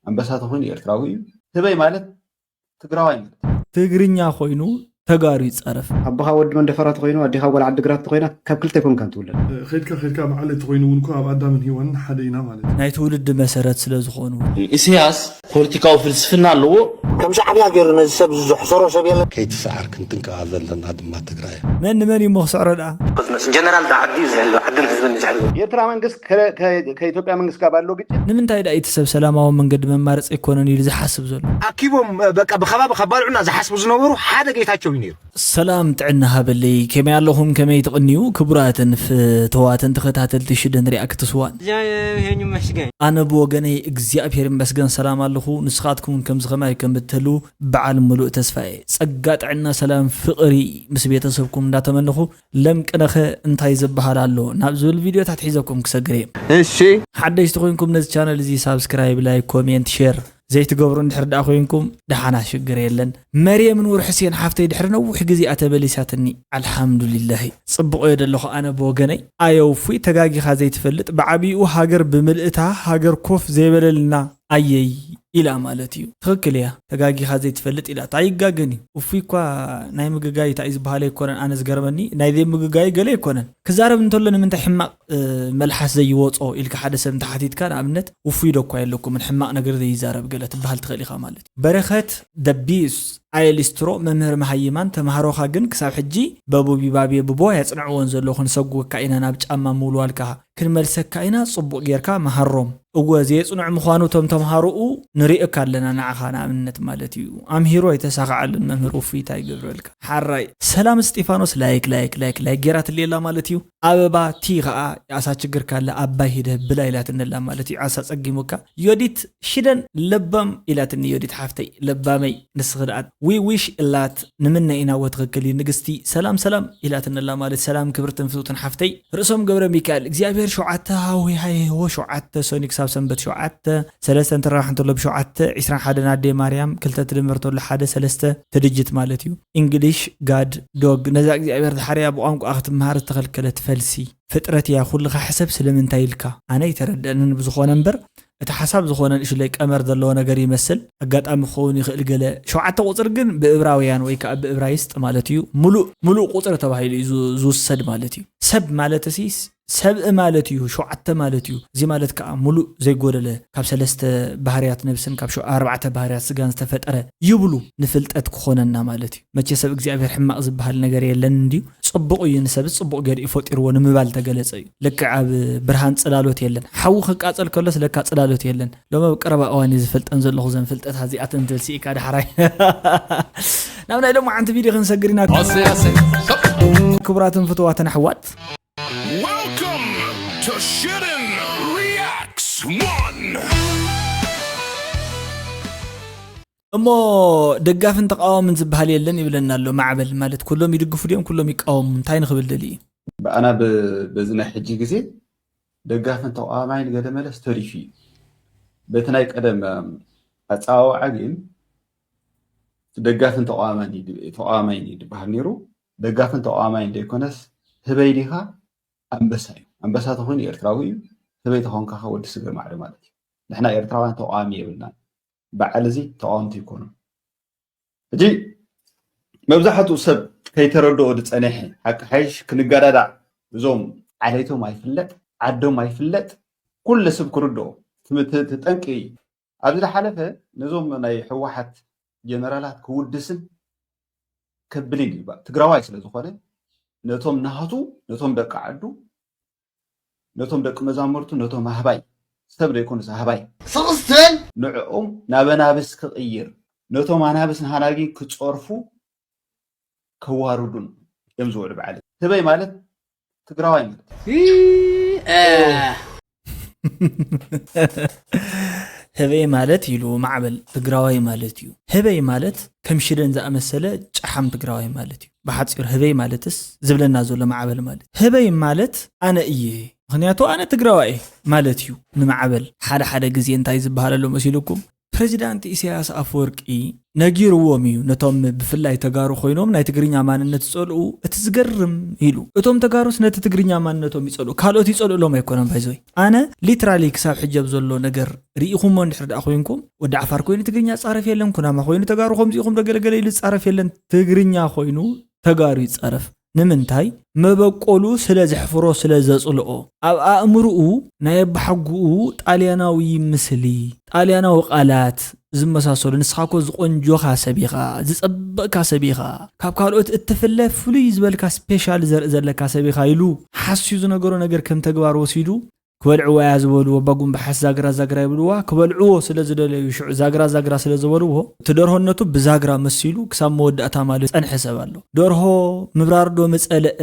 ኣንበሳ ተኾይኑ ኤርትራዊ እዩ። ህበይ ማለት ትግራዋይ ማለት እዩ። ትግርኛ ኮይኑ ተጋሩ ይጻረፍ። ኣቦኻ ወዲ መንደፈራ ተኾይኑ፣ ኣዴኻ ጓል ዓዲግራት ተኾይና፣ ካብ ክልተ ኣይኮንካን ትውለድ። ኸድካ ኸድካ በዓል ተኾይኑ እውን እኮ ኣብ ኣዳምን ሄዋንን ሓደ ኢና ማለት እዩ። ናይ ትውልዲ መሰረት ስለ ዝኾኑ። ኢሳያስ ፖለቲካዊ ፍልስፍና ኣለዎ። ከም ሻዕብያ ገይሩ ነዚ ሰብ እዚ ዝሕሰሮ ሰብ የለን። ከይትሰዓር ክንጥንቀቓ ዘለና ድማ ትግራይ። መን ንመን እዩ እሞ ክስዕሮ ደኣ? ጀነራል ዳ ዓዲ እዩ ዝሕሉ፣ ዓድን ህዝብን እዩ ዝሕሉ። የኤርትራ መንግስት ከ- ከ- ከኢትዮጵያ መንግስት ጋር ባለው ግጭት ንምንታይ ደኣ እቲ ሰብ ሰላማዊ መንገዲ መማረፂ ኣይኮነን ኢሉ ዝሓስብ ዘሎ? ኣኪቦም በቃ ብከባቢ ከባልዑና ዝሓስቡ ዝነበሩ ሓደ ጌታቸው እዩ ነይሩ። ሰላም ጥዕና ሃበለይ፣ ከመይ ኣለኹም? ከመይ ትቕንዩ? ክቡራትን ፍተዋትን ተኸታተልቲ ሽደን ሪኣክትስ ዋን። እግዚኣብሔር ይመስገን። ኣነ ብወገነይ እግዚኣብሔር ይመስገን ሰላም ኣለኹ። ንስኻትኩም እውን ከምዚ ከማይ ከም እትህልዉ በዓል ምሉእ ተስፋ እየ። ጸጋ፣ ጥዕና፣ ሰላም፣ ፍቕሪ ምስ ቤተሰብኩም እንዳተመነኹ፣ ለምቅነኸ እንታይ ዝበሃል ኣሎ ናብ ዝብል ቪድዮታት ሒዘኩም ክሰግር እየ። እሺ። ሓደሽቲ ኮይንኩም ነዚ ቻነል እዚ ሳብስክራይብ፣ ላይክ፣ ኮሜንት፣ ሼር ዘይትገብሩ እንድሕር ደኣ ኮይንኩም ደሓና ሽግር የለን። መርየም ኑር ሕሴን ሓፍተይ ድሕሪ ነዊሕ ግዜ እያ ተመሊሳትኒ። ኣልሓምዱሊላሂ። ጽቡቕ እየ ደለኹ ኣነ ብወገነይ። ኣየ ውፉይ ተጋጊኻ ዘይትፈልጥ ብዓቢኡ ሃገር ብምልእታ ሃገር ኮፍ ዘይበለልና ኣየይ ኢላ ማለት እዩ። ትኽክል እያ። ተጋጊኻ ዘይትፈልጥ ኢላ። ኣይጋገን እዩ። ውፉይ እኳ ናይ ምግጋይ እንታይ ዝበሃል ኣይኮነን። ኣነ ዝገርመኒ ናይ ዘይምግጋይ ገለ ኣይኮነን። ክዛረብ እንተሎ ንምንታይ ሕማቕ እ፣ መልሓስ ዘይወጾ ኢልካ ሓደ ሰብ እንተሓቲትካ፣ ንኣብነት፣ ውፉይ ዶ እኳ የለኩምን፣ ሕማቕ ነገር ዘይዛረብ ገለ ትበሃል ትኽእል ኢኻ ማለት እዩ። በረኸት ደቢስ ኣየ ሊስትሮ፣ መምህር መሃይማን፣ ተምሃሮኻ ግን ክሳብ ሕጂ በቡቢባቤ ብቦ ኣየጽንዕዎን ዘለዉ፣ ክንሰጉወካ ኢና ናብ ጫማ ምውልዋልካ፣ ክንመልሰካ ኢና፣ ጽቡቕ ጌርካ መሃሮም። እወ፣ ዘየጽንዑ ምዃኑ እቶም ተምሃሮኡ ንርእየካ ኣለና፣ ንዓኻ ንኣብነት ማለት እዩ። ኣምሂሩ ኣይተሳኽዓሉን መምህር ውፉይ፣ እንታይ ይገብረልካ? ሓራይ። ሰላም እስጢፋኖስ፣ ላይክ፣ ላይክ፣ ላይክ፣ ላይክ ጌራትልየላ ማለት እዩ። ኣበባ ቲ ኸኣ፣ "የኣሳ ችግር ካለ ኣባይ ሂደህ ብላ" ኢላትንላ ማለት እዩ። ዓሳ ጸጊሙካ። ዮዲት ሽደን ለባም ኢላትኒ፣ ዮዲት ሓፍተይ፣ ለባመይ፣ ንስኺ ደኣ ዊ ዊሽ እላት ንምነ ኢና። ወትኽክል እዩ ንግስቲ። ሰላም ሰላም ኢላትንላ ማለት ሰላም ክብርትን ፍትውትን ሓፍተይ። ርእሶም ገብረ ሚካኤል፣ እግዚኣብሔር ሸውዓተ ሃዊ ሃይህዎ ሸውዓተ ሰኒ ክሳብ ሰንበት ሸውዓተ፣ ሰለስተ እንትራባሕ እንተሎ ብሸውዓተ፣ ዒስራን ሓደን ኣደይ ማርያም፣ ክልተ ትድምር ተሎ ሓደ፣ ሰለስተ ትድጅት ማለት እዩ። እንግሊሽ፣ ጋድ፣ ዶግ፣ ነዛ እግዚኣብሔር ዝሓርያ ብቋንቋ ክትመሃር ዝተኸልከለት ፈልሲ ፍጥረት እያ። ኩልኻ ሕሰብ ስለምንታይ ኢልካ? ኣነ ኣይተረደእንን ብዝኾነ እምበር፣ እቲ ሓሳብ ዝኾነ ንእሽለይ ቀመር ዘለዎ ነገር ይመስል። ኣጋጣሚ ክኸውን ይኽእል ገለ። ሸውዓተ ቁጽሪ ግን ብእብራውያን ወይ ከኣ ብእብራይስጥ ማለት እዩ። ሙሉእ፣ ሙሉእ ቁጽሪ ተባሂሉ እዩ ዝ-፣ ዝውሰድ ማለት እዩ። ሰብ ማለት እሲ ሰብእ ማለት እዩ፣ ሸውዓተ ማለት እዩ። እዚ ማለት ከኣ ሙሉእ ዘይጎደለ፣ ካብ ሰለስተ ባህርያት ነብስን ካብ ሸው-፣ ኣርባዕተ ባህርያት ስጋን ዝተፈጠረ ይብሉ፣ ንፍልጠት ክኾነና ማለት እዩ። መቸስ ኣብ እግዚኣብሔር ሕማቕ ዝበሃል ነገር የለን እንድዩ። ጽቡቕ እዩ፣ ንሰብ ጽቡቕ ገይሩ እዩ ፈጢርዎ ንምባል ተገለጸ እዩ። ልክዕ ኣብ ብርሃን ጽላሎት የለን። ሓዊ ክቃጸል ከሎስ ለካ ጽላሎት የለን። ሎሚ ኣብ ቀረባ እዋን እዩ ዝፈልጠን ዘለኹ፣ ዘን ፍልጠት እዚኣተን ተልሲእካ ዳሕራይ። ናብ ናይ ሎማዓንቲ ቪድዮ ክንሰግር ኢና። ኣሰይ፣ ኣሰይ። ክቡራትን ፍቱዋትን ኣሕዋት፣ Welcome to Shooting Reacts One. እሞ ደጋፍን ተቃዋምን ዝበሃል የለን ይብለና ኣሎ ማዕበል። ማለት ኩሎም ይድግፉ ድዮም ኩሎም ይቃወሙ? እንታይ ንኽብል ደልዩ? ብኣና ብ-፣ በዚ ናይ ሕጂ ግዜ ደጋፍን ተቃዋማይን ገለ መለስ ተሪፉ እዩ። በቲ ናይ ቀደም ኣጸዋውዓ ግን ደጋፍን ተቃዋማይን እዩ ድ-፣ ተቃዋማይን እዩ ዝበሃል ነይሩ። ደጋፍን ተቃዋማይን ዘይኮነስ ህበይ ዲኻ ኣንበሳ እዩ። ኣንበሳ ተኾይኑ ኤርትራዊ እዩ። ህበይ ተኾንካ ኸ ወዲ ስገር ማዕረ ማለት እዩ። ንሕና ኤርትራውያን ተቃዋሚ የብልናን። በዓል እዚ ተቃወምቲ ኣይኮኑን። ሕጂ መብዛሕትኡ ሰብ ከይተረድኦ ዝጸንሐ ሓቂ ሓይሽ ክንጋዳዳዕ እዞም ዓሌቶም ኣይፍለጥ፣ ዓዶም ኣይፍለጥ፣ ኩሉ ሰብ ክርድኦ ትም-፣ ት-፣ ትጠንቂ እዩ። ኣብዚ ዝሓለፈ ነዞም ናይ ህወሓት ጀነራላት ክውድስን ከብልን እዩ። ትግራዋይ ስለ ዝኾነ ነቶም ናቱ፣ ነቶም ደቂ ዓዱ፣ ነቶም ደቂ መዛሙርቱ፣ ነቶም ኣህባይ፣ ሰብ ዘይኮኑስ ኣህባይ፣ ስቕ ስትበል ንዕኦም ናብ ኣናብስ ክቕይር፣ ነቶም ኣናብስ ንሃናጊ ክጸርፉ ከዋርዱን እዮም ዝውዕሉ በዓል። ህበይ ማለት ትግራዋይ ማለት እዩ። እ፣ እ። ህበይ ማለት ኢሉ ማዕበል ትግራዋይ ማለት እዩ። ህበይ ማለት ከም ሽደን ዝኣመሰለ ጨሓም ትግራዋይ ማለት እዩ። ብሓጺሩ ህበይ ማለትስ ዝብለና ዘሎ ማዕበል ማለት። ህበይ ማለት ኣነ እየ፣ ምኽንያቱ ኣነ ትግራዋይ እየ ማለት እዩ። ንማዕበል ሓደ ሓደ ግዜ እንታይ ዝበሃል ኣሎ መሲልኩም? ፕሬዚዳንት ኢሳያስ ኣፈወርቂ ነጊርዎም እዩ፣ ነቶም ብፍላይ ተጋሩ ኮይኖም ናይ ትግርኛ ማንነት ዝጸልኡ። እቲ ዝገርም ኢሉ፣ እቶም ተጋሩስ ነቲ ትግርኛ ማንነቶም ይጸልኡ፣ ካልኦት ይጸልእሎም ኣይኮነን። ባይዘይ ኣነ ሊትራሊ ክሳብ ሕጂ ኣብ ዘሎ ነገር ርኢኹሞ እንድሕር ደኣ ኮይንኩም፣ ወዲ ዓፋር ኮይኑ ትግርኛ ጻረፍ የለን፣ ኩናማ ኮይኑ ተጋሩ ከምዚኹም ዶ ገለገለ ኢሉ ጻረፍ የለን። ትግርኛ ኮይኑ ተጋሩ ይጻረፍ። ንምንታይ? መበቆሉ ስለ ዘሕፍሮ፣ ስለ ዘጽልኦ። ኣብ ኣእምርኡ ናይ ኣባሓጉኡ ጣልያናዊ ምስሊ፣ ጣልያናዊ ቃላት ዝመሳሰሉ፣ ንስኻ እኮ ዝቆንጆኻ ሰብ ኢኻ፣ ዝጸበቕካ ሰብ ኢኻ፣ ካብ ካልኦት እትፍለ ፍሉይ ዝበልካ ስፔሻል ዘርኢ ዘለካ ሰብ ኢኻ ኢሉ ሓስዩ ዝነገሮ ነገር ከም ተግባር ወሲዱ፣ ክበልዕዋ እያ ዝበልዎ፣ ኣባ ጉንባሓስ ዛግራ ዛግራ ይብልዋ፣ ክበልዕዎ ስለ ዝደለዩ ሽዑ ዛግራ ዛግራ ስለ ዝበልዎ፣ እቲ ደርሆነቱ ብዛግራ መሲሉ ክሳብ መወዳእታ ማለት ጸንሐ ሰብ ኣሎ። ደርሆ ምብራር ዶ ምጸልአ፣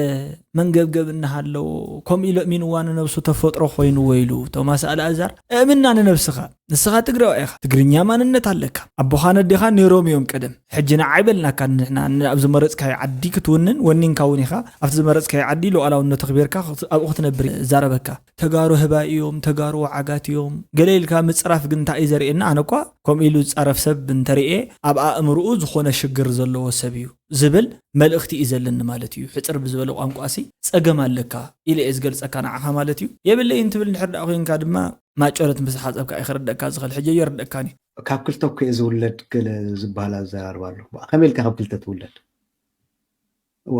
መንገብገብ እናሃለዎ፣ ከምኡ ኢሉ ኣእሚንዋ ንነብሱ ተፈጥሮ ኮይንዎ ኢሉ ቶማስ ኣልኣዛር። እእምና ንነብስኻ፣ ንስኻ ትግራዋይ ኢኻ፣ ትግርኛ ማንነት ኣለካ፣ ኣቦኻን ኣዴኻን ነይሮም እዮም ቀደም። ሕጂ ንዓ ኣይበልናካ፣ ንሕና ን-፣ ኣብ ዝመረጽካዮ ዓዲ ክትውንን ወኒንካ እውን ኢኻ። ኣብቲ ዝመረጽካዮ ዓዲ ሉዓላውነት ኣኽቢርካ ክት-፣ ኣብኡ ክትነብር ይዛረበካ። ተጋሩ ህባይ እዮም፣ ተጋሩ ወዓጋት እዮም፣ ገለ ኢልካ ምጽራፍ ግን እንታይ እዩ ዘርእየና? ኣነ እኳ ከምኡ ኢሉ ዝጻረፍ ሰብ እንተርእየ ኣብ ኣእምርኡ ዝኾነ ሽግር ዘለዎ ሰብ እዩ ዝብል መልእኽቲ እዩ ዘለኒ ማለት እዩ። ሕጽር ብዝበለ ቋንቋ ሲ ጸገም ኣለካ ኢለ እየ ዝገልጸካ ንዓኻ ማለት እዩ። የብለይን ትብል እንድሕር ደኣ ኮይንካ ድማ ማጮረት ምስ ሓጸብካ እዩ ክርደእካ ዝኽእል። ሕጂ ኣይርደእካን እዩ። ካብ ክልተ እኮ እየ ዝውለድ ገለ ዝበሃል ኣዘራርባ ኣሎ። ከመይ ኢልካ ካብ ክልተ ትውለድ?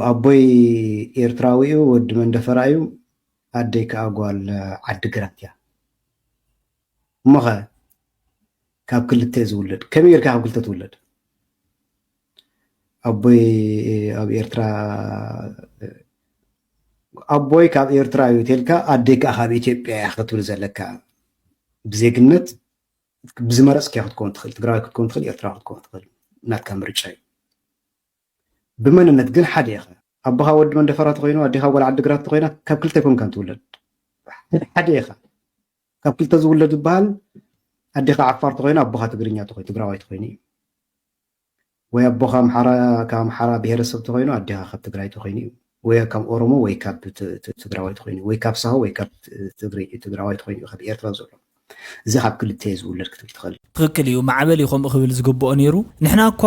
ኣቦይ ኤርትራዊ እዩ፣ ወዲ መንደፈራ እዩ፣ ኣደይ ከኣ ጓል ዓዲ ግራት እያ። እሞኸ ካብ ክልተ እየ ዝውለድ። ከመይ ጌርካ ካብ ክልተ ትውለድ? ኣቦይ ኣብ ኤርትራ፣ ኣቦይ ካብ ኤርትራ እዩ ተልካ፣ ኣደይ ከኣ ካብ ኢትዮጵያ እያ ክትብል ዘለካ። ብዜግነት ብዝመረጽካዮ ክትከውን ትኽእል፣ ትግራዋይ ክትከውን ትኽእል፣ ኤርትራዊ ክትከውን ትኽእል፣ ናትካ ምርጫ እዩ። ብመንነት ግን ሓደ ኢኻ። ኣቦኻ ወዲ መንደፈራ ተኾይኑ፣ ኣዴኻ ጓል ዓዲግራት ተኾይና፣ ካብ ክልተ ኣይኮንካን ትውለድ። ሓደ ኢኻ። ካብ ክልተ ዝውለድ ዝበሃል፣ ኣዴኻ ዓፋር ተኾይኑ፣ ኣቦኻ ትግርኛ ተኾይኑ፣ ትግራዋይ ተኾይኑ እዩ። ወይ ኣቦኻ ኣምሓራ፣ ካብ ኣምሓራ ብሄረሰብ ተኾይኑ፣ ኣዴኻ ካብ ትግራይ ተኾይኑ እዩ። ወይ ካብ ኦሮሞ፣ ወይ ካብ ት-፣ ት-፣ ትግራዋይ ተኾይኑ፣ ወይ ካብ ሳሆ፣ ወይ ካብ ት-፣ ትግሪ-፣ ትግራዋይ ተኾይኑ እዩ፣ ካብ ኤርትራ ዘሎ። እዚ ካብ ክልተ እየ ዝውለድ ክትብል ትኽእል። ትኽክል እዩ። ማዕበል እዩ ከምኡ ክብል ዝግብኦ ነይሩ። ንሕና እኳ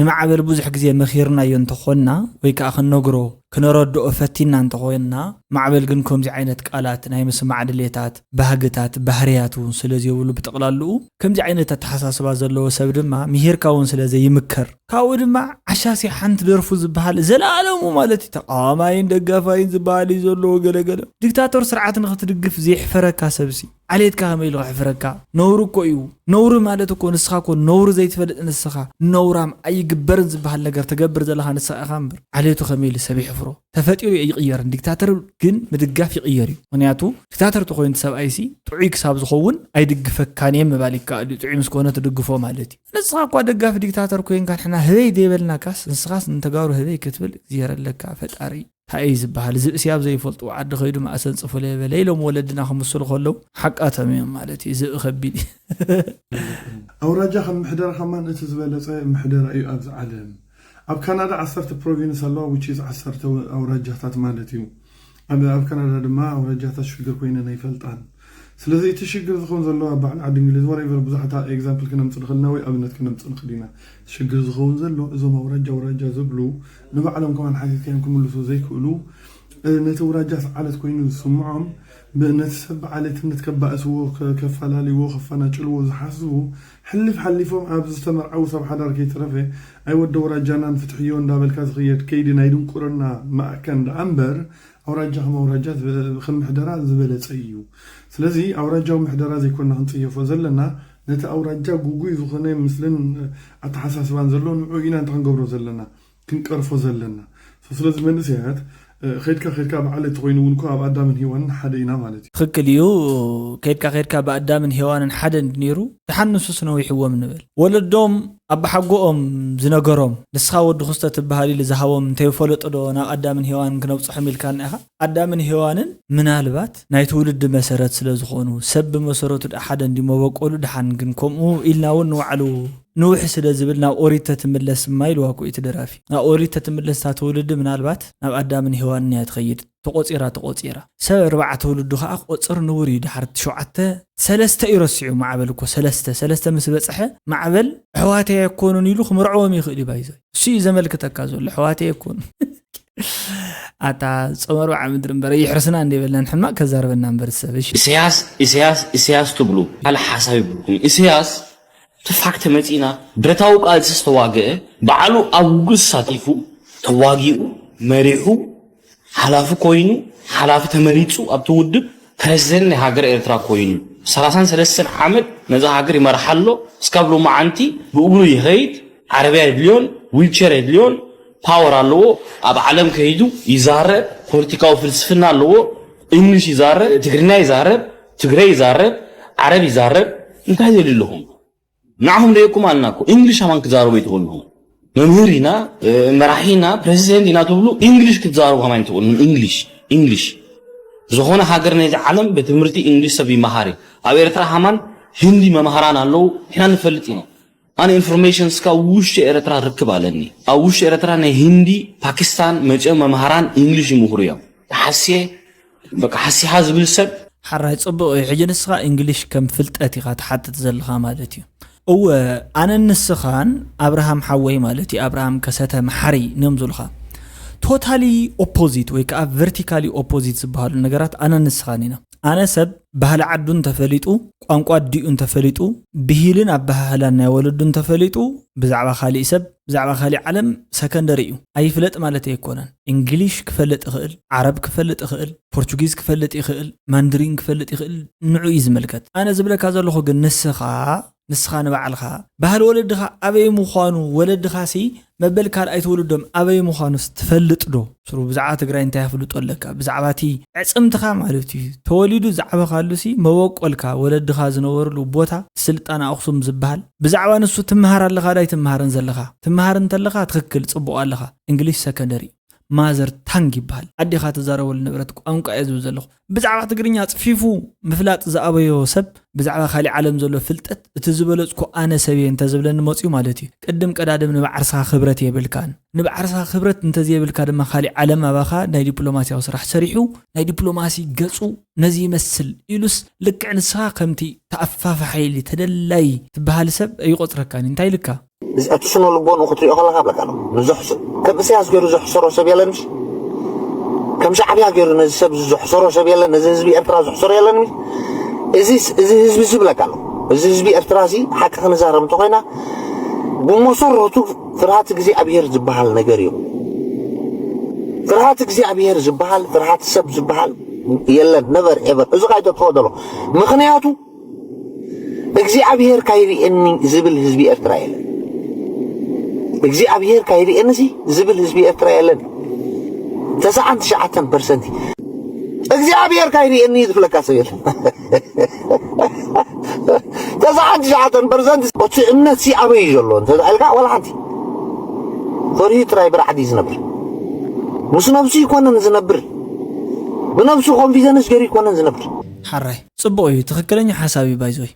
ንማዕበል ብዙሕ ግዜ መኺርናዮ እንተኾንና፣ ወይ ከዓ ክንነግሮ፣ ክነረድኦ ፈቲና እንተኾንና፣ ማዕበል ግን ከምዚ ዓይነት ቃላት፣ ናይ ምስማዕ ድሌታት፣ ባህግታት፣ ባህርያት እውን ስለ ዘይብሉ ብጠቕላልኡ፣ ከምዚ ዓይነት ኣተሓሳስባ ዘለዎ ሰብ ድማ ምሂርካ እውን ስለ ዘይምከር፣ ካብኡ ድማ ዓሻሲ ሓንቲ ደርፉ ዝበሃል ዘለኣለሙ ማለት እዩ። ተቃዋማይን ደጋፋይን ዝበሃል እዩ ዘለዎ ገለገለ። ዲክታቶር ስርዓት ንኽትድግፍ ዘየሕፈረካ ሰብሲ፣ ዓሌትካ ከመይ ኢሉ ከሕፍረካ? ነውሪ እኮ እዩ። ነውሪ ማለት እኮ ንስኻ እኮ ነውሪ ዘይትፈልጥ ንስኻ፣ ነውራም ኣይግበርን ዝበሃል ነገር ትገብር ዘለኻ ንስኻ ኢኻ እምበር፣ ዓሌቱ ከመይ ኢሉ ሰብ ይሕፍሮ? ተፈጢሩ ኣይቕየርን። ዲክታተር ግን ምድጋፍ ይቕየር እዩ። ምኽንያቱ ዲክታተር ተኮይኑ እቲ ሰብኣይሲ ጥዑይ ክሳብ ዝኸውን ኣይድግፈካን እየ ምባል ይከኣል እዩ። ጥዑይ ምስ ኮነ ትድግፎ ማለት እዩ። ንስኻ እኳ ደጋፊ ዲክታተር ኮይንካ ንሕና ህበይ ዘይበልናካስ፣ ንስኻስ ንተጋሩ ህበይ ክትብል እግዚኣብሔር ኣለካ። ፈጣሪ እንታይ እዩ ዝበሃል? ዝብእሲ ኣብ ዘይፈልጥዎ ዓዲ ከይዱ ማእሰን ጽፉለ በለ ኢሎም ወለድና ክምስሉ ከለዉ ሓቃቶም እዮም ማለት እዩ። ዝብኢ ከቢድ እዩ። ኣውራጃ ከም ምሕደራ ከማን እቲ ዝበለጸ ምሕደራ እዩ ኣብዚ ዓለም። ኣብ ካናዳ ዓሰርተ ፕሮቪንስ ኣለዋ፣ which is ዓሰርተ ኣውራጃታት ማለት እዩ። ኣብ፣ ኣብ ካናዳ ድማ ኣውራጃታት ሽግር ኮይነን ኣይፈልጣን። ስለዚ እቲ ሽግር ዝኸውን ዘሎ ኣብ በዓል ዓዲ እንግሊዝ፣ whatever፣ ብዙሓት ኤግዛምፕል ክነምጽእ ንኽእል ኢና ወይ ኣብነት ክነምጽእ ንኽእል ኢና። ሽግር ዝኸውን ዘሎ እዞም ኣውራጃ ኣውራጃ ዝብሉ ንባዕሎም ከማን ሓቲትካዮም ክምልሱ ዘይክእሉ፣ እ፣ ነቲ ኣውራጃ ሰዓለት ኮይኑ ዝስምዖም፣ ብ-፣ ነቲ ሰብ ብዓሌትነት ከባእስዎ፣ ከ-፣ ከፈላልይዎ፣ ከፈናጭልዎ ዝሓስቡ፣ ሕልፍ ሓሊፎም ኣብ ዝተመርዓዉ ሰብ ሓዳር ከይተረፈ፣ ኣይ ወዲ ኣውራጃና ንፍትሕዮ እንዳበልካ ዝኽየድ ከይዲ ናይ ድንቁርና ማእከን ደኣ እምበር፣ ኣውራጃ ከም ኣውራጃ ዝ-፣ ከም ምሕደራ ዝበለጸ እዩ። ስለዚ ኣውራጃዊ ምሕደራ ዘይኮንና ክንጽየፎ ዘለና፣ ነቲ ኣውራጃ ጉጉይ ዝኾነ ምስልን ኣተሓሳስባን ዘሎ ንዑ ኢና እንተ ክንገብሮ ዘለና፣ ክንቀርፎ ዘለና። So ስለዚ መንእሰያት፣ እ፣ ከይድካ ከይድካ ብዓሌት ተኾይኑ እውን እኮ ኣብ ኣዳምን ሄዋንን ሓደ ኢና ማለት እዩ። ትኽክል እዩ። ከይድካ ከይድካ ብኣዳምን ሄዋንን ሓደ እንዲ ነይሩ፣ ደሓን ንሱስ ነዊሕዎም ንበል። ወለዶም ኣባሓጎኦም ዝነገሮም፣ ንስኻ ወዲ ክስቶ ትበሃል ኢሉ ዝሃቦም እንተይፈለጡ ዶ ናብ ኣዳምን ሄዋንን ክነብጽሖም ኢልካና ኢኻ? ኣዳምን ሄዋንን ምናልባት ናይ ትውልዲ መሰረት ስለ ዝኾኑ፣ ሰብ ብመሰረቱ ደኣ ሓደ እንዲ መበቆሉ፣ ደሓን ግን ከምኡ ኢልና እውን ንባዕሉ ንውሕ ስለ ዝብል ናብ ኦሪት ተትምለስ እማ ኢልዋ እኮ እቲ ደራፊ። ናብ ኦሪት ተትምለስ እታ ትውልዲ ምናልባት ናብ ኣዳምን ሄዋንን እያ ትኸይድ። ተቆፂራ ተቆፂራ ሰብ ኣርባዕተ ውልዱ ከዓ ክቆፅር ንቡር እዩ። ድሓር ሸውዓተ ሰለስተ እዩ ረሲዑ። ማዕበል እኮ ሰለስተ ሰለስተ ምስ በፀሐ ማዕበል ኣሕዋተይ ኣይኮኑን ኢሉ ክምርዕዎም ይኽእል እዩ። ባይዘ እሱ እዩ ዘመልክተካ ዘሎ ኣሕዋተይ ኣይኮኑ ኣታ ፀመር በዓ ምድሪ እምበር ይሕርስና እንደ በለን ሕማቅ ከዛርበና እምበር ሰብ እሺ። ኢሳያስ ኢሳያስ ኢሳያስ ትብሉ ካልእ ሓሳብ ይብልኩም። ኢሳያስ ትፋክ ተመጺና ብረታዊ ቃልሲ ዝተዋግአ ባዕሉ ኣብ ውግእ ተሳቲፉ ተዋጊኡ መሪሑ ሓላፊ ኮይኑ ሓላፊ ተመሪጹ ኣብቲ ውድብ ፕረዚደንት ናይ ሃገር ኤርትራ ኮይኑ ሰላሳን ሰለስተን ዓመት ነዛ ሃገር ይመርሓ ኣሎ። እስካብ ሎማዓንቲ ብእግሩ ይኸይድ ዓረብያ የድልዮን ዊልቸር የድልዮን ፓወር ኣለዎ። ኣብ ዓለም ከይዱ ይዛረብ፣ ፖለቲካዊ ፍልስፍና ኣለዎ። እንግሊሽ ይዛረብ፣ ትግርኛ ይዛረብ፣ ትግረ ይዛረብ፣ ዓረብ ይዛረብ። እንታይ ዘድሊ ኣለኹም? ንዓኹም ደየኩም ኣልና እኮ እንግሊሽ ኣማን ክትዛረቡ ኣይትኽእሉ። መምህር ኢና፣ መራሒ ኢና፣ ፕረዚደንት ኢና ትብሉ እንግሊሽ ክትዛረቡ ከማን ኣይትኽእሉ። እንግሊሽ እንግሊሽ ዝኾነ ሃገር ናይዚ ዓለም ብትምህርቲ እንግሊሽ ሰብ ይመሃር እዩ። ኣብ ኤርትራ ሃማን ህንዲ መምሃራን ኣለዉ፣ ንሕና ንፈልጥ ኢና። ኣነ ኢንፎርሜሽን እስካ ውሽጢ ኤርትራ ርክብ ኣለኒ። ኣብ ውሽጢ ኤርትራ ናይ ህንዲ ፓኪስታን መፅኦም መምሃራን እንግሊሽ ይምሁሩ እዮም። ተሓስየ በቃ ሓሲኻ ዝብል ሰብ ሓራይ ጽቡቕ እዩ። ሕጂ ንስኻ እንግሊሽ ከም ፍልጠት ኢኻ ትሓትት ዘለኻ ማለት እዩ። እወ ኣነን ንስኻን ኣብርሃም ሓወይ ማለት እዩ ኣብርሃም ከሰተ መሓሪ እዮም ዝብሉኻ። ቶታሊ ኦፖዚት ወይ ከዓ ቨርቲካሊ ኦፖዚት ዝበሃሉ ነገራት ኣነን ንስኻን ኢና። ኣነ ሰብ ባህሊ ዓዱ እንተፈሊጡ ቋንቋ ኣዲኡ እንተፈሊጡ ብሂልን ኣበሃህላን ናይ ወለዱ እንተፈሊጡ ብዛዕባ ካሊእ ሰብ ብዛዕባ ካሊእ ዓለም ሰከንደሪ እዩ። ኣይፍለጥ ማለት ኣይኮነን። እንግሊሽ ክፈልጥ ይኽእል፣ ዓረብ ክፈልጥ ይኽእል፣ ፖርቹጊዝ ክፈልጥ ይኽእል፣ ማንድሪን ክፈልጥ ይኽእል፣ ንዑ እዩ ዝምልከት። ኣነ ዝብለካ ዘለኹ ግን ንስኻ ንስኻ ንባዕልኻ ባህሊ ወለድኻ ኣበይ ምዃኑ ወለድኻሲ መበል ካልኣይ ትውልዶም ኣበይ ምዃኑስ ትፈልጥ ዶ? ስሩ ብዛዕባ ትግራይ እንታይ ኣፍልጦ ኣለካ? ብዛዕባ እቲ ዕፅምትኻ ማለት እዩ ተወሊዱ ዝዓበኻሉሲ መበቆልካ ወለድኻ ዝነበርሉ ቦታ ስልጣን ኣኽሱም ዝበሃል ብዛዕባ ንሱ ትምሃር ኣለኻ ዶ ኣይትምሃርን ዘለኻ? ትምሃር እንተለኻ ትኽክል ፅቡቕ ኣለኻ። እንግሊሽ ሰከንደሪ ማዘር ታንግ ይበሃል። ኣዴኻ ትዛረበሉ ነበረት ቋንቋ እየ ዝብል ዘለኹ። ብዛዕባ ትግርኛ ኣፅፊፉ ምፍላጥ ዝኣበዮ ሰብ ብዛዕባ ካሊእ ዓለም ዘሎ ፍልጠት እቲ ዝበለፅኩ ኣነ ሰብ እየ እንተዝብለኒ መፅዩ ማለት እዩ። ቅድም ቀዳድም ንባዕርስኻ ክብረት የብልካን። ንባዕርስኻ ክብረት እንተዘየብልካ ድማ ካሊእ ዓለም ኣባኻ ናይ ዲፕሎማሲያዊ ስራሕ ሰሪሑ ናይ ዲፕሎማሲ ገፁ ነዚ ይመስል ኢሉስ ልክዕ ንስኻ ከምቲ ተኣፋፊ ሓይሊ ተደላይ ትበሃል ሰብ ኣይቆፅረካን እዩ። እንታይ ኢልካ? እዚ እቲ ስነ ልቦንኡ ክትሪኦ ከለካ ብለካ ኣሎ። ንዘሕስ-፣ ከም ኢሳያስ ገይሩ ዘሕሰሮ ሰብ የለን ምሽ? ከም ሻዕብያ ገይሩ ነዚ ሰብ እዚ ዘሕሰሮ ሰብ የለን፣ ነዚ ህዝቢ ኤርትራ ዘሕሰሮ የለን ምሽ? እዚ፣ እዚ ህዝቢ እዚ ብለካ ኣሎ። እዚ ህዝቢ ኤርትራ እዚ ሓቂ ክንዛረብ እንተኾይና ብመሰረቱ ፍርሃት እግዚኣብሔር ዝበሃል ነገር እዩ። ፍርሃት እግዚኣብሔር ዝበሃል፣ ፍርሃት ሰብ ዝበሃል የለን። ነቨር ኤቨር። እዚ ካይቶ ትኸደሎ። ምኽንያቱ እግዚኣብሔር ካይሪኤኒ ዝብል ህዝቢ ኤርትራ የለን። እግዚኣብሔር ካይሪኤኒ ሲ ዝብል ህዝቢ ኤርትራ የለን። ተስዓን ትሽዓተን ፐርሰንት እግዚኣብሔር ካይሪኤኒ ዝብለካ ሰብ የለን። ተስዓን ትሽዓተን ፐርሰንት እቲ እምነት ሲ ኣበይ እዩ ዘሎ እንተ ኢልካ፣ ዋላ ሓንቲ ፈሪሁ ጥራይ ብራዕዲ እዩ ዝነብር። ምስ ነብሱ ይኮነን ዝነብር። ብነብሱ ኮንፊደንስ ገይሩ ይኮነን ዝነብር። ሓራይ ጽቡቕ እዩ፣ ትኽክለኛ ሓሳብ እዩ። ባይዞይ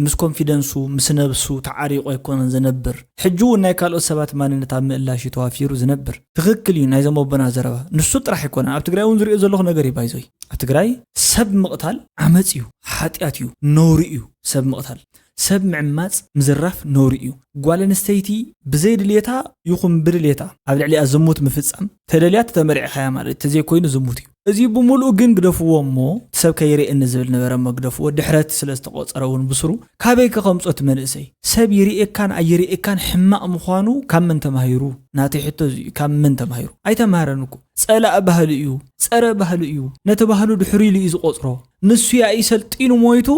ምስ ኮንፊደንሱ ምስ ነብሱ ተዓሪቑ ኣይኮነን ዝነብር። ሕጂ እውን ናይ ካልኦት ሰባት ማንነት ኣብ ምእላሽ እዩ ተዋፊሩ ዝነብር። ትኽክል እዩ ናይዞም ኣቦና ዘረባ። ንሱ ጥራሕ ኣይኮነን፣ ኣብ ትግራይ እውን ዝሪኦ ዘለኹ ነገር እዩ። ባይዞይ ኣብ ትግራይ ሰብ ምቕታል ዓመፅ እዩ፣ ሓጢኣት እዩ፣ ነውሪ እዩ። ሰብ ምቕታል፣ ሰብ ምዕማፅ፣ ምዝራፍ ነውሪ እዩ። ጓል ኣንስተይቲ ብዘይድልየታ ይኹን ብድልየታ ኣብ ልዕሊኣ ዝሙት ምፍፃም፣ ተደልያ ተመሪዕኻያ ማለት ተዘይኮይኑ ዝሙት እዩ። እዚ ብምሉኡ ግን ግደፍዎ እሞ እቲ ሰብ ከይርእየኒ ዝብል ነበረ እሞ ግደፍዎ። ድሕረት ስለ ዝተቆፀረ እውን ብስሩ ካበይ ከ ከምፆ እቲ መንእሰይ? ሰብ ይርእየካን ኣይርእየካን ሕማቕ ምዃኑ ካብ መን ተማሂሩ? ናተይ ሕቶ እዚ እዩ፣ ካብ መን ተማሂሩ? ኣይተማሃረን እኮ። ጸላኢ ባህሊ እዩ፣ ጸረ ባህሊ እዩ። ነቲ ባህሉ ድሕር ኢሉ እዩ ዝቆጽሮ። ንሱ ያኢ ሰልጢኑ ሞይቱ፣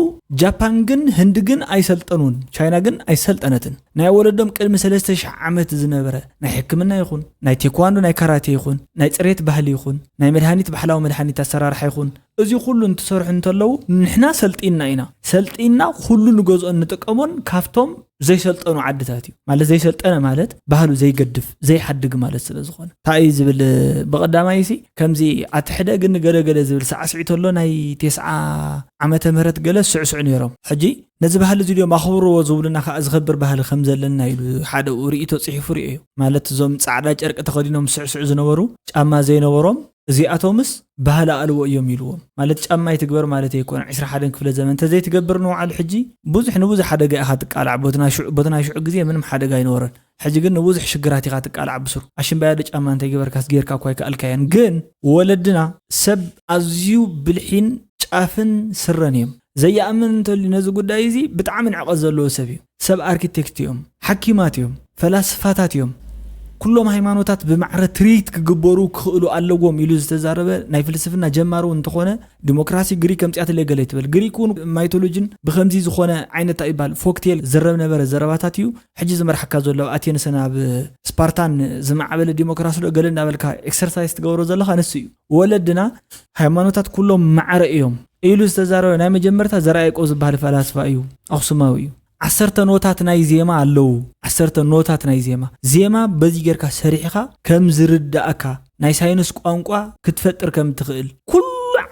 ጃፓን ግን ህንዲ ግን ኣይሰልጠኑን፣ ቻይና ግን ኣይሰልጠነትን። ናይ ወለዶም ቅድሚ ሰለስተ ሽሕ ዓመት ዝነበረ ናይ ሕክምና ይኹን፣ ናይ ቴኳንዶ ናይ ካራቴ ይኹን፣ ናይ ጽሬት ባህሊ ይኹን፣ ናይ መድሃኒት ባሕላዊ መድሃኒት ኣሰራርሓ ይኹን፣ እዚ ኩሉ እንትሰርሑ እንተለዉ ንሕና ሰልጢንና ኢና። ሰልጢንና ኩሉ ንገዝኦን ንጥቀሞን ካብቶም ዘይሰልጠኑ ዓድታት እዩ። ማለት ዘይሰልጠነ ማለት ባህሉ ዘይገድፍ ዘይሓድግ ማለት ስለ ዝኾነ። እንታይ እዩ ዝብል ብቐዳማይ ሲ ከምዚ ኣቲ ሕደ ግን ገለ ገለ ዝብል ሳዕስዒት ኣሎ ናይ ተስዓ ዓመተ ምህረት ገለ ስዕስዑ ነይሮም። ሕጂ ነዚ ባህሊ እዚ ድዮም ኣኽብርዎ ዝብሉና ከዓ ዝኸብር ባህሊ ከም ዘለና ኢሉ ሓደ ርእይቶ ጽሒፉ ርእዮ እዩ። ማለት እዞም ጻዕዳ ጨርቂ ተኸዲኖም ስዕስዑ ዝነበሩ ጫማ ዘይነበሮም እዚኣቶምስ ባህሊ ኣልቦ እዮም ኢልዎም። ማለት ጫማ ይትግበር ማለት ኣይኮነ። ዕስራ ሓደን ክፍለ ዘመን እንተዘይትገብር ንውዓል ሕጂ ብዙሕ ንብዙሕ ሓደጋ ኢኻ ትቃላዕ። ቦትና ሽዑ ቦትና ሽዑ ግዜ ምንም ሓደጋ ኣይነበረን። ሕጂ ግን ንብዙሕ ሽግራት ኢኻ ትቃላዕ ብስሩ። ኣሽምባያ ዶ ጫማ እንተይገበርካስ ጌርካ እኳ ኣይከኣልካዮን። ግን ወለድና ሰብ ኣዝዩ ብልሒን ጫፍን ስረን እዮም። ዘየኣምን እንተልዩ ነዚ ጉዳይ እዚ ብጣዕሚ ንዕቐት ዘለዎ ሰብ እዩ። ሰብ ኣርኪቴክት እዮም፣ ሓኪማት እዮም፣ ፈላስፋታት እዮም። ኩሎም ሃይማኖታት ብማዕረ ትርኢት ክግበሩ ክኽእሉ ኣለዎም ኢሉ ዝተዛረበ ናይ ፍልስፍና ጀማሪ እውን እንተኾነ ዲሞክራሲ ግሪክ ከምፅኣትለይ ገለ ትበል። ግሪክ እውን ማይቶሎጂን ብከምዚ ዝኾነ ዓይነት እንታይ ይበሃል ፎክቴል ዝረብ ነበረ ዘረባታት እዩ። ሕጂ ዝመርሓካ ዘሎ ኣብ ኣቴንስን ኣብ ስፓርታን ዝማዕበለ ዲሞክራሲ ዶ ገለ እናበልካ ኤክሰርሳይዝ ትገብሮ ዘለኻ ንሱ እዩ። ወለድና ሃይማኖታት ኩሎም ማዕረ እዮም ኢሉ ዝተዛረበ ናይ መጀመርታ ዘርኣ ያዕቆብ ዝበሃል ፈላስፋ እዩ። ኣኽሱማዊ እዩ። ዓሰርተ ኖታት ናይ ዜማ ኣለዉ። ዓሰርተ ኖታት ናይ ዜማ። ዜማ በዚ ጌርካ ሰሪሕኻ ከም ዝርዳእካ ናይ ሳይንስ ቋንቋ ክትፈጥር ከም ትኽእል። ኩሉ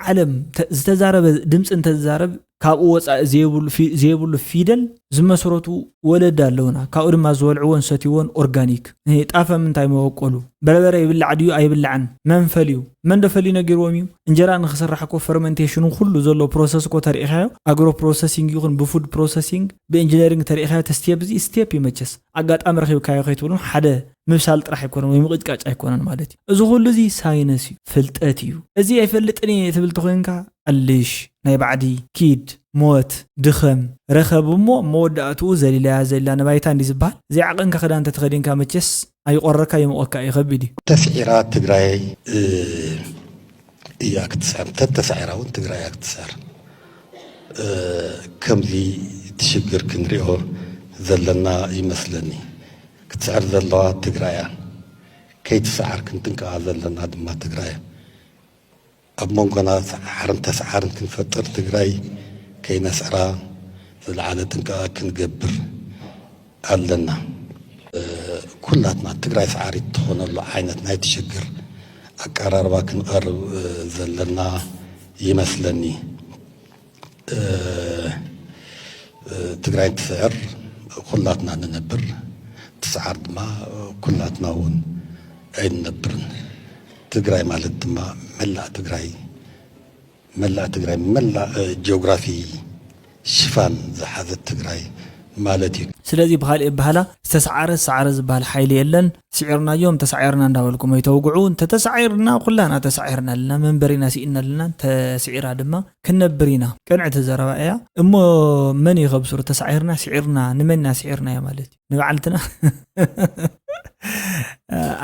ዓለም ተ-፣ ዝተዛረበ ድምፂ እንተዝዛረብ ካብኡ ወፃኢ ዘይብሉ ፊ-፣ ዘይብሉ ፊደል ዝመስረቱ ወለዲ ኣለውና። ካብኡ ድማ ዝበልዕዎን ሰትይዎን ኦርጋኒክ። እ፣ ጣፈ ምንታይ መበቆሉ? በርበረ ይብላዕ ድዩ ኣይብላዕን? መን ፈልዩ? መን ዶ ፈልዩ ነጊርዎም እዩ? እንጀራ ንኽስራሕ እኮ ፈርመንቴሽኑ ኩሉ ዘሎ ፕሮሰስ እኮ ተሪኢኻዮ። ኣግሮ ፕሮሰሲንግ ይኹን ብፉድ ፕሮሰሲንግ ብኢንጂነሪንግ ተሪኢኻዮ። ተስቴፕ እዚ ስቴፕ እዩ መቸስ። ኣጋጣሚ ረኺብካዮ ከይትብሉን ሓደ ምብሳል ጥራሕ ኣይኮነን ወይ ምቕጭቃጭ ኣይኮነን ማለት እዩ። እዚ ኩሉ እዚ ሳይንስ እዩ፣ ፍልጠት እዩ። እዚ ኣይፈልጥን እየ ትብል ተኾይንካ ኣልሽ፣ ናይ ባዕዲ፣ ኪድ፣ ሞት፣ ድኸም፣ ረኸብ እሞ መወዳእትኡ ዘሊላያ ዘሊላ ንባይታ እንዲ ዝበሃል። ዘይዓቐንካ ክዳን እንተተኸዲንካ መቸስ ኣይቆረካ ይሞቐካ እዩ፣ ከቢድ እዩ። ተስዒራ ትግራይ፣ እ፣ እያ ክትስዕር። እንተተሳዒራ እውን ትግራይ እያ ክትስዕር። እ፣ ከምዚ እቲ ሽግር ክንሪኦ ዘለና ይመስለኒ። ክትስዕር ዘለዋ ትግራይ እያ። ከይትስዓር ክንጥንቀቓ ዘለና ድማ ትግራይ እያ። ኣብ መንጎና ሰዓርን ተስዓርን ክንፈጥር ትግራይ ከይነስዕራ ዝለዓለ ጥንቃቐ ክንገብር ኣለና። እ፣ ኩላትና ትግራይ ሰዓሪት ትኾነሉ ዓይነት ናይቲ ሽግር ኣቀራርባ ክንቐርብ፣ እ፣ ዘለና ይመስለኒ። እ፣ እ፣ ትግራይ እንትስዕር ኩላትና ንነብር፣ ትስዓር ድማ ኩላትና እውን ኣይንነብርን። ትግራይ ማለት ድማ መላእ ትግራይ፣ መላእ ትግራይ፣ መላእ፣ እ፣ ጂኦግራፊ ሽፋን ዝሓዘት ትግራይ ማለት እዩ። ስለዚ ብኻልእ ኣበሃህላ ዝተሰዓረ ዝሰዓረ ዝበሃል ሓይሊ የለን። ስዒርናዮም ተሳዒርና እንዳበልኩም ኣይተውግዑ። እንተተሳዒርና ኩላና ተሳዒርና ኣለና፣ መንበሪና ስኢንና ኣለና። እንተስዒራ ድማ ክንነብር ኢና። ቅንዕቲ ዘረባ እያ። እሞ መን እዩ ከብስሩ? ተሳዒርና ስዒርና ንመን ኢና ስዒርናዮ ማለት እዩ? ንባዕልትና?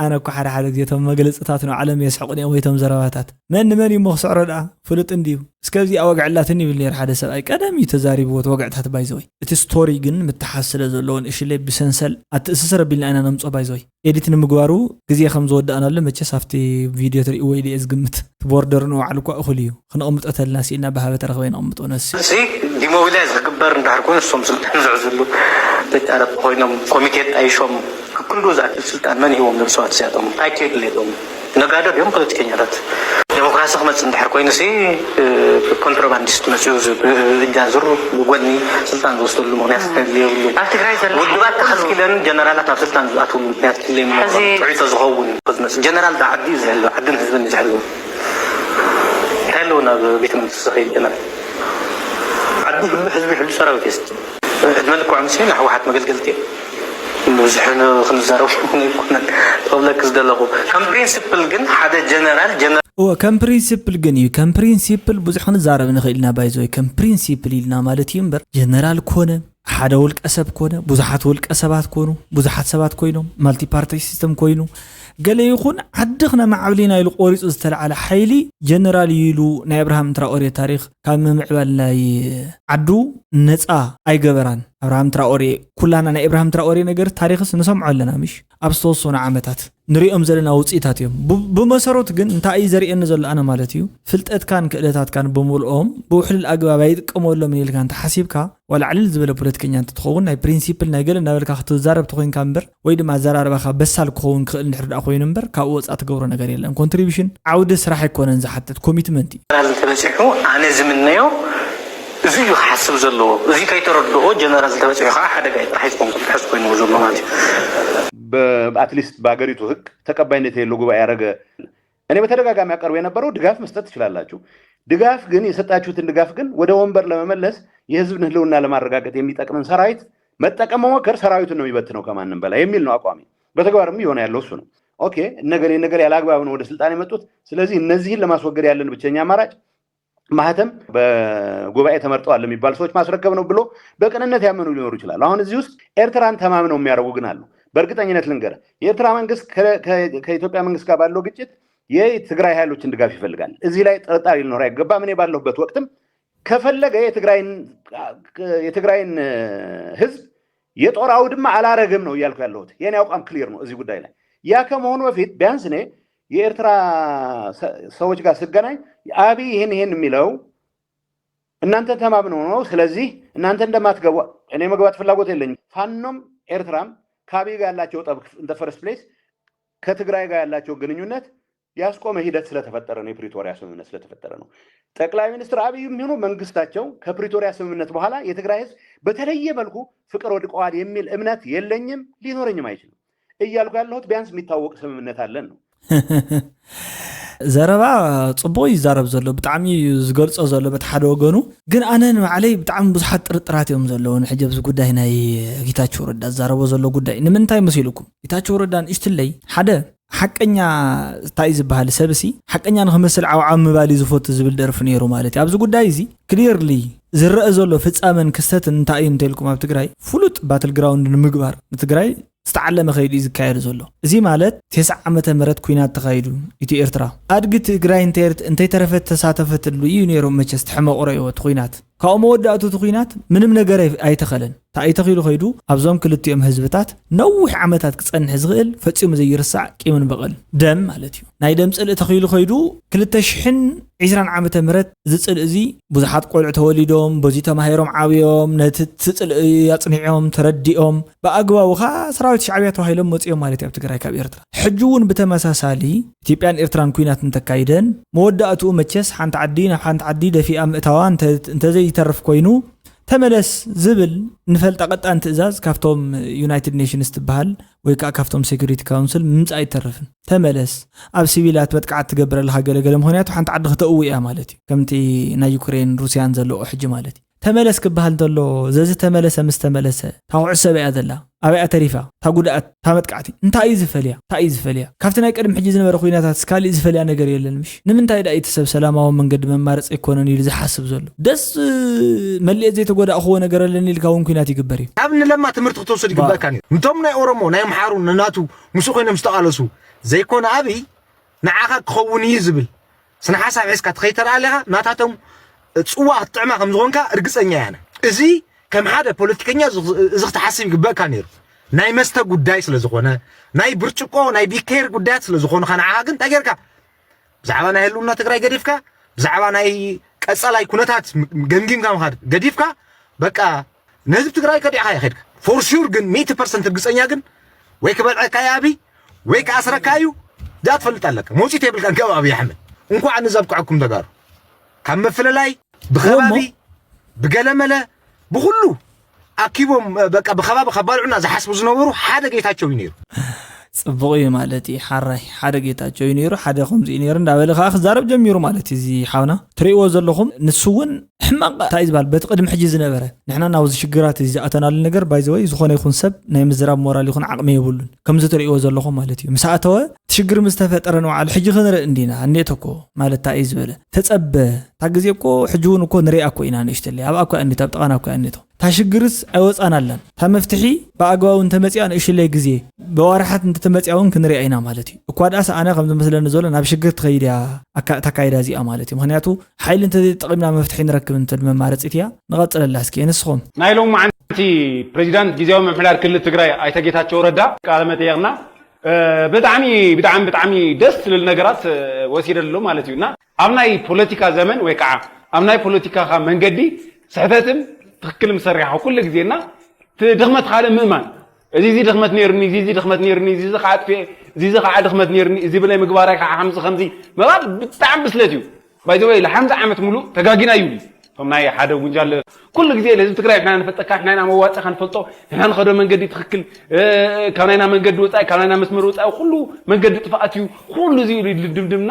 ኣነ እኮ ሓደ ሓደ ግዜ እቶም መግለፅታት ንባዕሎም የስሕቑኒ እዮም ወይ እቶም ዘረባታት። መን ንመን እዩ እሞ ክስዕሮ ደኣ? ፍሉጥ እንድዩ። እስከ እዚኣ ወግዒ ኣላትኒ ይብል ነይሩ ሓደ ሰብኣይ። ቀደም እዩ ተዛሪብዎ እቲ ወግዕታት ባይዘወይ። እቲ ስቶሪ ግን ምትሓዝ ስለ ዘለዎን እሽለይ ብሰንሰል ኣትእስስር ኣቢልና ኢና ነምፅኦ ባይዘወይ። ኤዲት ንምግባሩ ግዜ ከም ዝወዳእናሉ መቸስ ኣብቲ ቪድዮ ትርእይዎ ኢለ እየ ዝግምት። እቲ ቦርደር ንባዕሉ እኳ እኹል እዩ። ክነቕምጦ ተልና ስኢልና ብሃበ ተረኽበ ነቕምጦ ነሲ። እዚ ዲሞቢላይዝ ክግበር እንድሕር ኮይኑ እሶም ስልጣን ዝሕዝሉ ተጫረቲ ኮይኖም ኮሚቴ ጣይሾም ክክንዱ ዝኣክል ስልጣን መን ሂቦም ነብሰባት እዚኣቶም? እንታይ ክየድልየቶም? ነጋዶ ድዮም ፖለቲከኛታት? ዴሞክራሲ ክመጽእ እንድሕር ኮይኑ ሲ፣ እ፣ ኮንትሮባንዲስት መጽኡ ዝ-፣ ብ-፣ እጃ ዙር ብጎኒ ስልጣን ዝወስደሉ ምኽንያት የብሉ። ኣብ ትግራይ ዘሎ ውድባት ተኸልኪለን ጀነራላት ኣብ ስልጣን ዝኣትውሉ ምኽንያት ክህልየም ሕዚ ጥዑይ ተዝኸውን ዝመጽእ ጀነራል ዳ ዓዲ እዩ ዝሕሉ፣ ዓድን ህዝብን እዩ ዝሕሉ። እንታይ ኣለዎ ናብ ቤተ መንግስቲ ዝኸይድ ጀነራል? ዓዲ ህሉ ህዝቢ ይሕሉ ሰራዊት የስ-፣ ዕድመ ልክዖም ሲ ንህወሓት መገልገልቲ እዮም። ብዙሕ ን-፣ ክንዛረብ ኣይኮነን። ክብለክ ዝደለኹ ከም ፕሪንሲፕል ግን ሓደ ጀነራል ጀነራል እወ፣ ከም ፕሪንሲፕል ግን እዩ። ከም ፕሪንሲፕል ብዙሕ ክንዛረብ ንኽእል ኢና። ባይዘወይ ከም ፕሪንሲፕል ኢልና ማለት እዩ እምበር ጀነራል ኮነ፣ ሓደ ውልቀ ሰብ ኮነ፣ ብዙሓት ውልቀ ሰባት ኮኑ፣ ብዙሓት ሰባት ኮይኖም፣ ማልቲፓርቲ ሲስተም ኮይኑ፣ ገለ ይኹን ዓዲ ክነማዕብል ኢና ኢሉ ቆሪፁ ዝተለዓለ ሓይሊ ጀነራል እዩ ኢሉ ናይ ኣብርሃም ትራኦሬ ታሪኽ ካብ ምምዕባል ናይ ዓዱ ነፃ ኣይገበራን። ኣብርሃም ትራኦሬ፣ ኩላና ናይ ኣብርሃም ትራኦሬ ነገር ታሪኽስ ንሰምዖ ኣለና፣ ምሽ? ኣብ ዝተወሰኑ ዓመታት ንሪኦም ዘለና ውፅኢታት እዮም። ብ-፣ ብመሰረቱ ግን እንታይ እዩ ዘርእየኒ ዘሎ ኣነ ማለት እዩ፣ ፍልጠትካን ክእለታትካን ብምልኦም ብውሕሉል ኣገባብ ኣይጥቀመሎምን ኢልካ እንተሓሲብካ፣ ዋላ ዕልል ዝበለ ፖለቲከኛ እንትትኸውን ናይ ፕሪንሲፕል ናይ ገለ እናበልካ ክትዛረብ ተኾይንካ እምበር፣ ወይ ድማ ኣዘራርባኻ በሳል ክኸውን ክኽእል እንድሕር ደኣ ኮይኑ እምበር፣ ካብኡ ወፃእ ትገብሮ ነገር የለን። ኮንትሪቢሽን ዓውዲ ስራሕ ኣይኮነን ዝሓትት፣ ኮሚትመንት እዩ። ጀነራል እንተበፂሑ ኣነ ዝምነዮ እዚ እዩ ክሓስብ ዘለዎ። እዚ ከይተረድኦ ጀነራል እንተበፂሑ ከዓ ሓደጋ እዩ ጥራሕ እዩ ዝኸውን፣ ክሕስ ኮይኑ ዘሎ ማለት እዩ። በ-፣ አትሊስት በሀገሪቱ ህግ ተቀባይነት የለው ጉባኤ ያደረገ እኔ በተደጋጋሚ ያቀርብ የነበረው ድጋፍ መስጠት ትችላላችሁ። ድጋፍ ግን፣ የሰጣችሁትን ድጋፍ ግን ወደ ወንበር ለመመለስ፣ የህዝብን ህልውና ለማረጋገጥ የሚጠቅምን ሰራዊት መጠቀም መሞከር ሰራዊቱን ነው የሚበትነው ከማንም በላይ የሚል ነው አቋሚ። በተግባርም እየሆነ ያለው እሱ ነው። ኦኬ፣ እነገሌ እነገሌ ያለ አግባብ ነው ወደ ስልጣን የመጡት። ስለዚህ እነዚህን ለማስወገድ ያለን ብቸኛ አማራጭ ማህተም በጉባኤ ተመርጠዋል ለሚባል ሰዎች ማስረከብ ነው ብሎ በቅንነት ያመኑ ሊኖሩ ይችላሉ። አሁን እዚህ ውስጥ ኤርትራን ተማምነው የሚያደርጉ ግን አሉ። በእርግጠኝነት ልንገር፣ የኤርትራ መንግስት ከኢትዮጵያ መንግስት ጋር ባለው ግጭት የትግራይ ኃይሎችን ድጋፍ ይፈልጋል። እዚህ ላይ ጥርጣሬ ሊኖር አይገባም። እኔ ባለሁበት ወቅትም ከፈለገ የትግራይን ህዝብ የጦር አውድማ አላረግም ነው እያልኩ ያለሁት። የኔ አቋም ክሊር ነው እዚህ ጉዳይ ላይ። ያ ከመሆኑ በፊት ቢያንስ እኔ የኤርትራ ሰዎች ጋር ስገናኝ አብይ ይህን ይህን የሚለው እናንተን ተማምነው ነው። ስለዚህ እናንተ እንደማትገቡ እኔ መግባት ፍላጎት የለኝም። ፋኖም ኤርትራም ከአብይ ጋር ያላቸው ጠብ እንደ ፈርስት ፕሌስ ከትግራይ ጋር ያላቸው ግንኙነት ያስቆመ ሂደት ስለተፈጠረ ነው። የፕሪቶሪያ ስምምነት ስለተፈጠረ ነው። ጠቅላይ ሚኒስትር አብይ የሚሆኑ መንግስታቸው ከፕሪቶሪያ ስምምነት በኋላ የትግራይ ህዝብ በተለየ መልኩ ፍቅር ወድቀዋል የሚል እምነት የለኝም፣ ሊኖረኝም አይችልም። እያልኩ ያለሁት ቢያንስ የሚታወቅ ስምምነት አለን ነው። ዘረባ ጽቡቅ ይዛረብ ዘሎ፣ ብጣዕሚ እዩ ዝገልጾ ዘሎ በቲ ሓደ ወገኑ። ግን ኣነ ንባዕለይ ብጣዕሚ ብዙሓት ጥርጥራት እዮም ዘለውን ሕጂ ኣብዚ ጉዳይ ናይ ጌታቸው ረዳ ዝዛረቦ ዘሎ ጉዳይ። ንምንታይ መሲልኩም? ጌታቸው ረዳ ንእሽትለይ ሓደ ሓቀኛ እንታይ ዝበሃል ሰብሲ ሓቀኛ ንክመስል ዓውዓው ምባል እዩ ዝፈቱ ዝብል ደርፊ ነይሩ ማለት እዩ። ኣብዚ ጉዳይ እዚ ክሊርሊ ዝረአ ዘሎ ፍጻመን ክስተትን እንታይ እዩ እንተልኩም ኣብ ትግራይ ፍሉጥ ባትል ግራውንድ ንምግባር ንትግራይ ዝተዓለመ ከይዱ እዩ ዝካየድ ዘሎ። እዚ ማለት ተስዓ ዓመተ ምህረት ኩናት ተኻይዱ ኢትዮ ኤርትራ ኣድጊ ትግራይ እንተይተረፈት ተሳተፈትሉ እዩ ነይሩ። መቸስ ተሐመቑሮ እዩ እቲ ኩናት ካብኡ መወዳእቱ እቲ ኩናት ምንም ነገር ኣይተኸለን። እንታይ ተኺሉ ከይዱ ኣብዞም ክልቲኦም ህዝብታት ነዊሕ ዓመታት ክጸንሕ ዝኽእል ፈጺሙ ዘይርሳዕ ቂምን በቐል ደም ማለት እዩ። ናይ ደም ጽልኢ ተኺሉ ከይዱ ክልተ ሽሕን ዕስራን ዓመተ ምህረት እዚ ጽልኢ እዚ ብዙሓት ቆልዑ ተወሊዶም በዚ ተማሂሮም ዓብዮም ነቲ ጽልኢ ኣጽኒዖም ተረዲኦም ብኣግባቡ ኸዓ ሰራዊት ሻዕብያ ተባሂሎም መፂኦም ማለት እዩ ኣብ ትግራይ ካብ ኤርትራ። ሕጂ እውን ብተመሳሳሊ ኢትዮጵያን ኤርትራን ኩናት እንተካይደን መወዳእትኡ መቸስ ሓንቲ ዓዲ ናብ ሓንቲ ዓዲ ደፊኣ ምእታዋ እንተዘይተርፍ ኮይኑ ተመለስ ዝብል ንፈልጣ ቀጣን ትእዛዝ ካብቶም ዩናይትድ ኔሽንስ ትበሃል ወይ ከዓ ካብቶም ሴኩሪቲ ካውንስል ምምፃእ ኣይተርፍን። ተመለስ፣ ኣብ ሲቪላት መጥቃዕቲ ትገብር ኣለካ ገለገለ ምክንያቱ ሓንቲ ዓዲ ክተእው እያ ማለት እዩ። ከምቲ ናይ ዩክሬን ሩስያን ዘለዎ ሕጂ ማለት እዩ። ተመለስ ክበሃል እንተሎ ዘዚ ተመለሰ ምስ ተመለሰ እታ ኩዕሶ ኣበይ እያ ዘላ? ኣበይ እያ ተሪፋ? እታ ጉድኣት እታ መጥቃዕቲ እንታይ እዩ ዝፈልያ? እንታይ እዩ ዝፈልያ? ካብቲ ናይ ቅድሚ ሕጂ ዝነበረ ኩናታት ካሊእ ዝፈልያ ነገር የለን ምሽ? ንምንታይ ዳ እቲ ሰብ ሰላማዊ መንገዲ መማረፂ ኣይኮነን ኢሉ ዝሓስብ ዘሎ? ደስ መሊኤት ዘይተጎዳእክዎ ነገር ኣለኒ ኢልካ እውን ኩናት ይግበር እዩ። ካብ ንለማ ትምህርቲ ክትወስድ ይግበእካ ነይሩ። ንቶም ናይ ኦሮሞ ናይ ኣምሓሩ ንናቱ ምስኡ ኮይኖም ዝተቃለሱ ዘይኮነ ኣብይ ንዓኻ ክኸውን እዩ ዝብል ስነ ሓሳብ ሒዝካ ትኸይድ ተደኣ ኣለኻ ናታቶም ፅዋ ክትጥዕማ ከም ዝኾንካ እርግፀኛ እያ። እዚ ከም ሓደ ፖለቲከኛ እዚ ክትሓስብ ይግበእካ ነይሩ። ናይ መስተ ጉዳይ ስለ ዝኾነ ናይ ብርጭቆ ናይ ቢኬር ጉዳያት ስለ ዝኾኑኻ ንዓኻ ግን እንታይ ጌርካ ብዛዕባ ናይ ህልውና ትግራይ ገዲፍካ ብዛዕባ ናይ ቀፀላይ ኩነታት ገምጊምካ ምኻድ ገዲፍካ በቃ ንህዝቢ ትግራይ ከዲዕካ ይኸድካ for sure ግን ሚእቲ ፐርሰንት እርግፀኛ ግን ወይ ክበልዐካ እዩ ኣብይ ወይ ክኣስረካ እዩ እዚኣ ትፈልጥ ኣለካ መውፂት የብልካ ካብ ኣብይ ኣሕመድ እንኳዕ ንዛ ኣብቅዐኩም ተጋሩ ካብ ምፍልላይ ብኸባቢ ብገለመለ ብኩሉ ኣኪቦም በቃ ብከባቢ ከባልዑና ዝሓስቡ ዝነበሩ ሓደ ጌታቸው እዩ ነይሩ። ፅቡቕ እዩ ማለት እዩ። ሓራይ ሓደ ጌታቸው እዩ ነይሩ፣ ሓደ ከምዚ እዩ ነይሩ እንዳበለ ከዓ ክዛረብ ጀሚሩ ማለት እዩ። እዚ ሓውና ትርእይዎ ዘለኹም ንሱ እውን ሕማቕ እንታይ እዩ ዝበሃል በቲ ቅድሚ ሕጂ ዝነበረ ንሕና ናብዚ ሽግራት እዚ ዝኣተናሉ ነገር ባይዘወይ ዝኾነ ይኹን ሰብ ናይ ምዝራብ ሞራል ይኹን ዓቕሚ የብሉን። ከምዚ ትርእይዎ ዘለኹም ማለት እዩ። ምስ ኣተወ እቲ ሽግር ምስ ተፈጠረ ንባዕሉ ሕጂ ክንርኢ እንዲና እኔቶ እኮ ማለት እንታይ እዩ ዝበለ ተፀበ እታ ግዜ እኮ ሕጂ እውን እኮ ንሪኣ እኮ ኢና ንእሽተለይ ኣብኣ እኮ እያ እኒቶ ኣብ ጥቓና እኮ እያ እኒቶ እታ ሽግርስ ኣይወፃናላን እታ መፍትሒ ብኣግባቡ እንተመፂኣ ንእሽለይ ግዜ ብዋርሓት እንተተመፂኣ እውን ክንሪኣ ኢና ማለት እዩ እኳ ደኣስ ኣነ ከም ዝመስለኒ ዘሎ ናብ ሽግር ትኸይድ እያ ኣካ- እታ ኣካይዳ እዚኣ ማለት እዩ ምክንያቱ ሓይሊ እንተዘይተጠቒምና መፍትሒ ንረክብ እንትብል መማረፂት እያ ንቐፅለላ እስኪ ንስኹም ናይ ሎማዓንቲ ፕሬዚዳንት ግዜያዊ ምምሕዳር ክልል ትግራይ ኣይተ ጌታቸው ረዳ ቃለ መጠየቕና ብጣዕሚ ብጣዕሚ ብጣዕሚ ደስ ዝብል ነገራት ወሲደ ኣሎ ማለት እዩ እና ኣብ ናይ ፖለቲካ ዘመን ወይ ከዓ ኣብ ናይ ፖለቲካኻ መንገዲ ስሕተትን ትክክል ምሰሪሕኻ ኩሉ ግዜ እና ድኽመት ካልእ ምእማን እዚ እዚ ድኽመት ነይሩኒ እዚ እዚ ድኽመት ነይሩኒ እዚ እዚ ከዓ ኣጥፊኤ እዚ እዚ ከዓ ድኽመት ነይሩኒ እዚ ብለይ ምግባራይ ከዓ ከምዚ ከምዚ ምባል ብጣዕሚ ብስለት እዩ ባይዘወይ ለሓምሳ ዓመት ሙሉእ ተጋጊና ይብሉ ከም ናይ ሓደ ጉንጃል ኩሉ ግዜ ነዚ ትግራይ ንሕና ንፈልጠካ፣ ንሕና ኢና መዋፅእካ ንፈልጦ፣ ንሕና ንኸዶ መንገዲ ትኽክል፣ ካብ ናይና መንገዲ ወፃኢ፣ ካብ ናይና መስመር ወፃኢ ኩሉ መንገዲ ጥፍኣት እዩ። ኩሉ እዚ ኢሉ ድምድምና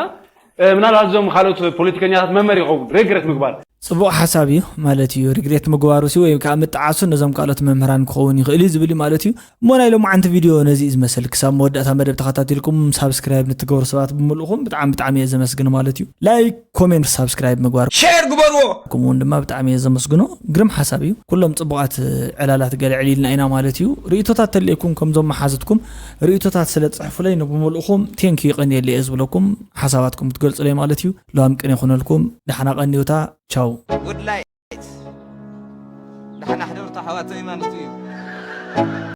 ምናልባት እዞም ካልኦት ፖለቲከኛታት መመር ይኸውን ሬግረት ምግባር። ፅቡቕ ሓሳብ እዩ ማለት እዩ። ሪግሬት ምግባሩ ሲ ወይ ከዓ ምጥዓሱ ነዞም ካልኦት መምህራን ክኸውን ይኽእል እዩ ዝብል እዩ ማለት እዩ። እሞ ናይ ሎማዓንቲ ቪድዮ ነዚ እዩ ዝመስል። ክሳብ መወዳእታ መደብ ተኸታቲልኩም ሳብስክራይብ ንትገብሩ ሰባት ብምልእኹም ብጣዕሚ ብጣዕሚ እየ ዘመስግን ማለት እዩ። ላይክ፣ ኮሜንት፣ ሳብስክራይብ ምግባር ሸር ግበርዎ። ከምኡ እውን ድማ ብጣዕሚ እየ ዘመስግኖ። ግርም ሓሳብ እዩ። ኩሎም ፅቡቓት ዕላላት ገለ ዕሊልና ኢና ማለት እዩ። ርእቶታት ተልእኩም ከምዞም መሓዝትኩም ርእቶታት ስለ ትፅሕፉለይ ንብምልእኹም ቴንክ ይቐንየለ እየ ዝብለኩም። ሓሳባትኩም ክትገልፁለይ ማለት እዩ። ለዋም ቅን ይኹነልኩም። ዳሕና ቀንዩታ። ቻው። ጉድ ላይት ደሓና ሕደሩ ኣሕዋተይ ማለት እዩ።